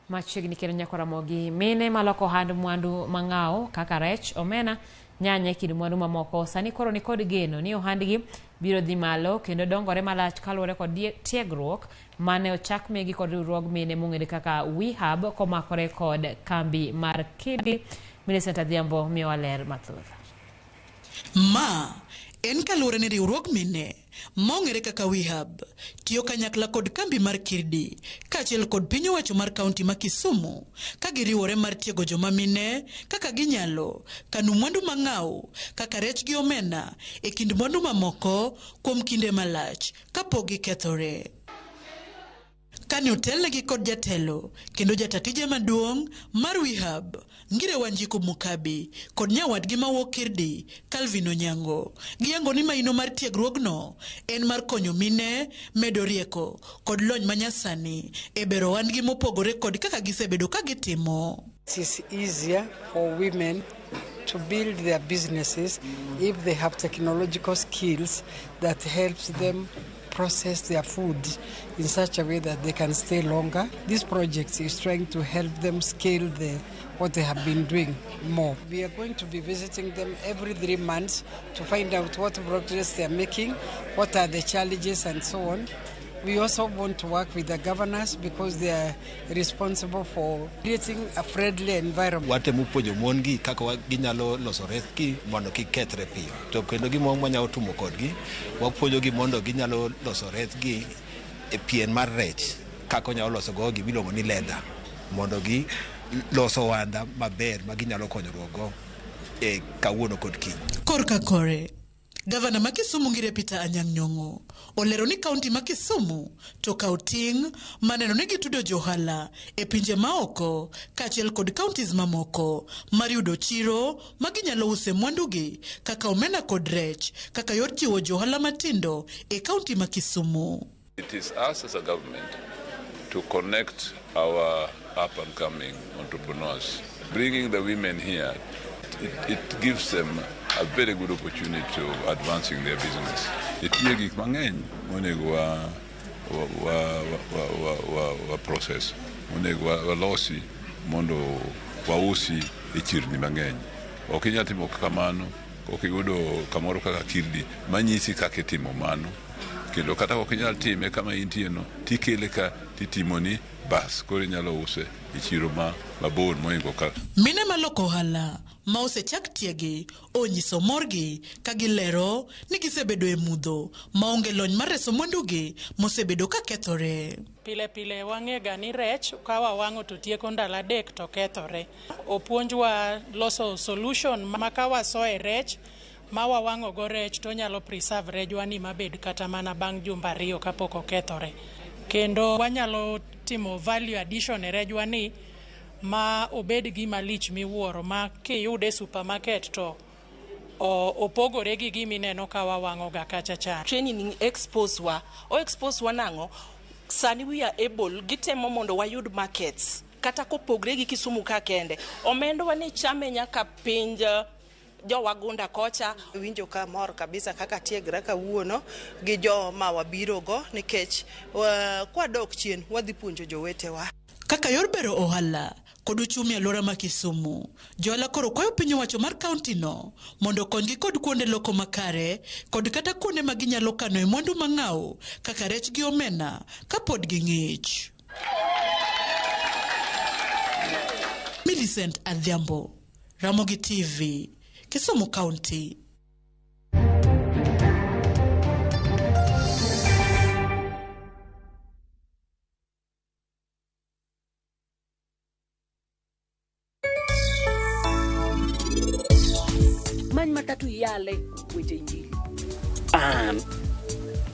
Machiegni kendo nyako Ramogi, mine maloko ohand mwandu mang'aw kaka rech, omena, nyanya e kind mwandu mamoko sani koro nikod geno ni ohandgi biro dhi malo kendo dongore malach kaluwore kod tiegruok mane ochak migi kod riwruog mine mong'ere kaka WeHub komakore kod kambi mar Kidi. Millicent Adhiambo miyowa ler mathoth. Ma en kaluwore ni riwruog mine ma ong'ere kaka WeHub tiyo kanyakla kod kambi mar Kirdi kaachiel kod piny owacho mar kaunti ma Kisumu ka giriwore mar tiego joma mine kaka ginyalo kano mwandu mang'aw kaka rech gi omena e kind mwandu mamoko kuom kinde malach kapok gikethore. Kane otelnegi kod jatelo kendo jata tije maduong' mar WeHub, Ngire Wanjiku Mukabi kod nyawadgi mawuok Kirdi, Calvin Onyango, giyango ni maino mar tiegruogno en mar konyo mine medo rieko kod lony manyasani e bero ohandgi mopogore kod kaka gisebedo ka gitimo. It is easier for women to build their businesses if they have technological skills that helps them process their food in such a way that they can stay longer. This project is trying to help them scale what they have been doing more. We are going to be visiting them every 3 months to find out what progress they are making, what are the challenges and so on. We also want to work with the governors because they are responsible for creating a friendly environment. Watemo puonjo mon gi kaka ginyalo loso rechgi mondo kik kethre piyo. To kendo gima wanyalo timo kodgi, wapuonjogi mondo ginyalo loso rechgi e pien mar rech kaka onyalo loso go gima iluongo ni leather mondo gi loso ohanda maber ma ginyalo konyruok go e kawuono kod kiny. Korka kore, Gavana ma Kisumu Ngire Peter Anyang' Nyong'o olero ni kaunti ma Kisumu to kawo ting' maneno ni gitudo johala e pinje maoko kaachiel kod counties mamoko mar yudo chiro ma ginyalo use mwandugi kaka omena kod rech kaka yor jiwo johala matindo e kaunti ma Kisumu. It is us as a government to connect our up-and-coming entrepreneurs. Bringing the women here, it gives them a very good opportunity of advancing their business. Nitie gik mang'eny monego wa process, monego walosi mondo wausi e chirni mang'eny. Ok inyal timo kamano ok iyudo kamoro kaka Kirdi manyisi kaka itimo mano, kendo kata ok inyal time kama intie no, tikele ka titimoni, bas koro inyalo use e chiro ma mabor mohingo ka. Mine maloko ohala ma osechak tiegi onyiso morgi ka gilero ni gisebedo e mudho maonge lony mar reso mwandugi mosebedo ka kethore. Pile pile wang'ega ni rech ka wawang'o to tieko ndalo 3 to kethore. Opuonjwa loso solution ma ka wasoe rech ma wawang'o go rech to nyalo preserve rejwa ni mabed kata mana bang' jumbe 2 kapok okethore. Kendo wanyalo timo value addition e rejwa ni ma obed gima lich miwuoro ma kiyude e supermarket to opogore gi gima ineno ka wawang'o ga kacha cha. Training expose wa, o expose wa nang'o? Sani we are able, gitemo mondo wayud markets kata kopogre gi Kisumu ka kende. Omendwa ni chame nyaka pinj jowagunda kocha. Winjo ka mor kabisa kaka tiegra kawuono gi joma wabiro go nikech kwadok chien wadhi puonjo jowetewa. Kaka yor bero ohala kod uchumi alwora ma Kisumu, johala koro kwayo piny owacho mar kaunti no mondo okonygi kod kuonde loko makare kod kata kuonde ma ginyalo kanoe mwandu mang'aw kaka rech gi omena kapod ging'ich. Millicent Adhiambo, Ramogi TV, Kisumu County. Many matatu yale weche injili. An